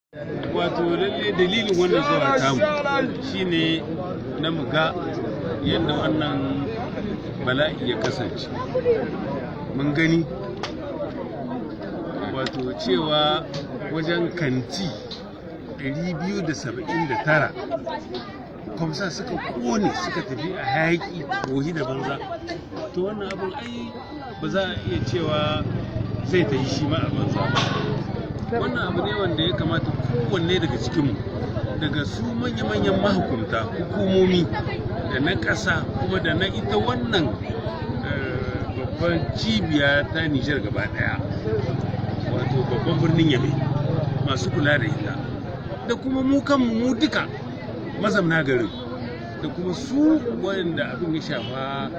Wato lalle dalilin wannan zuwa tamu shine na mu ga yadda wannan bala'i ya kasance. Mun gani wato cewa wajen kanti 279 kwamsa suka kone, suka tafi a hayaki, wohi da banza. To wannan abin ai ba za a iya cewa zai tafi shi ma a banza ba. Wannan abu ne wanda ya kamata kowanne daga cikinmu, daga su manya-manyan mahukunta, hukumomi da na ƙasa, kuma da na ita wannan babban cibiya ta Nijar gaba ɗaya, wato babban birnin Yamai, masu kula da ita, da kuma mu kanmu, mu duka mazamna garin, da kuma su waɗanda abin ya shafa,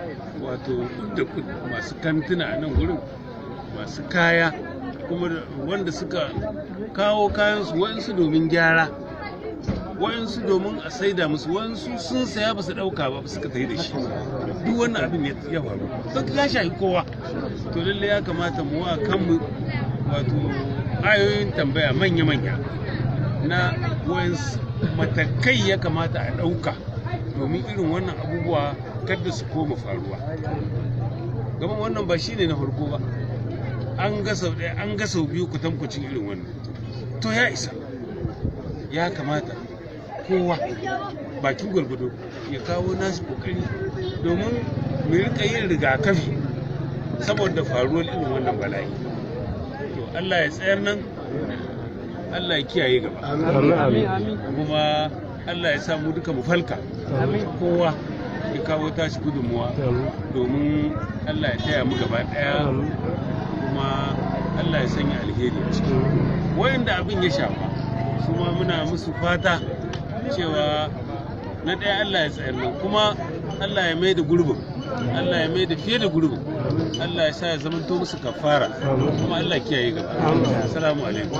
wato da masu kantuna a nan gurin, masu kaya, kuma wanda suka kawo kayansu, waɗansu domin gyara, waɗansu domin a saida musu, waɗansu sun saya ba su ɗauka ba suka tafi da shi. Duk wannan abin ya faru duk ya shafi kowa. To lalle ya kamata mu wa kanmu wato ayoyin tambaya manya-manya na waɗansu matakai ya kamata a ɗauka domin irin wannan abubuwa kada su koma faruwa. Gaban wannan ba shine na farko ba. An ga sau ɗaya, an ga sau biyu kutankucin irin wannan. To ya isa, ya kamata kowa bakin gwargwado ya kawo nasu kokari domin mu rika yin rigakafi saboda faruwar irin wannan bala'i. To Allah ya tsayar nan, Allah ya kiyaye gaba, kuma Allah ya sa mu duka mu falka, kowa ya kawo tashi gudunmuwa domin Allah ya taya mu gaba daya, kuma Allah ya sanya alheri a ciki. Wayanda abin ya shafa su ma muna musu fata cewa na ɗaya Allah ya tsayar nan, kuma Allah ya mai da gurbin, Allah ya mai da fiye da gurbin, Allah ya sa ya zamanto musu kafara, kuma Allah ya kiyaye gaba. Assalamu alaikum.